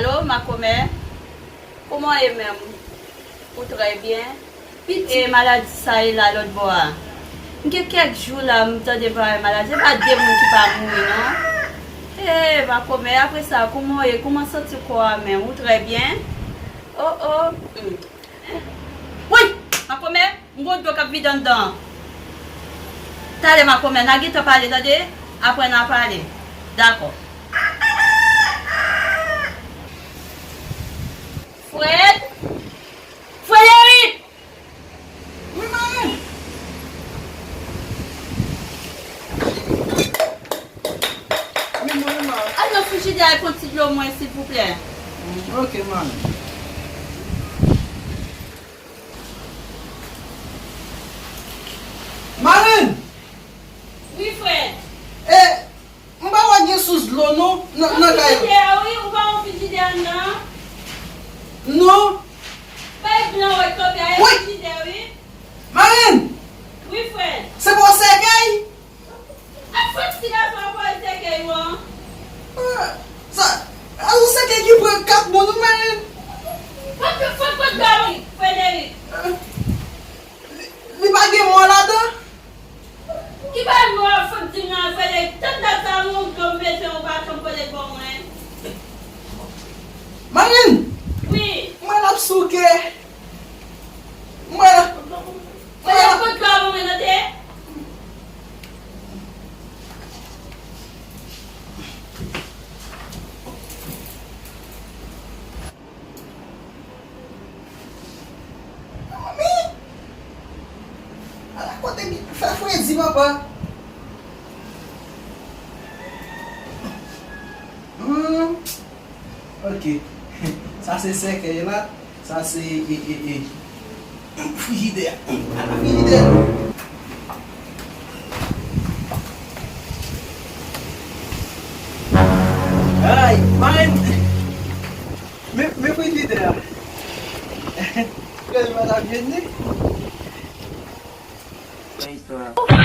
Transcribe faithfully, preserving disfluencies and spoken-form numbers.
Alo, makomè, kouman w ye menm? Ou trè byen? Pitit, e maladi sa ye la lòt bò a? M gen kèk jou la, m tande bagay maladi. Se pa de moun ki pa mouri, non. E, makomè, apre sa, kouman w ye? Kouman w santi kò a menm? Ou trè byen? O, o. Hmm. Woy! Makomè, m gon dlo k ap vide anndan an. Talè makomè, n a gentan pale, tande? Apre n a pale. Dakò. Fred! Frederic! Wi, marenn! Wi, mwen menm. Al nan frijidè a, pran ti dlo mwen, silvouplè. Mm, ok, marenn. Marenn! Wi, frè. E, m pa wè gen sous dlo, non, nan, nan kay la. Frijidè a, wi, ou pa wè frijidè a nan? Non. Bay blan wè tonbe a, e frijidè, wi. Marenn! Wi, frè. Se pa w sèkèy? Ak fòk ti gason an pa wè sèkèy ou an. Ah, sa, a ou sèkèy ki pran kat moun ou, marenn. Fòk, fòk, fòk dòmi, Frederic. Ah, li, li pa gen mò ladan? Ki bagay mò a fout di m nan, Frederic? Tann dat sa, m yon dlo m bezwen, ou pa janm pote l ban mwen. Marenn! Wi. Mwen ap souke. Mwen, mwen, mwen, mwen, mwen, mwen, mwen, ala kote li fè fredi, papa. Hmm. Ok. Sa se sèkèy la. Sa se, e, e, e, frijidè. Ala frijidè. Ay, marenn. Men, men frijidè a. Gade madanm Jenny. Bonjou.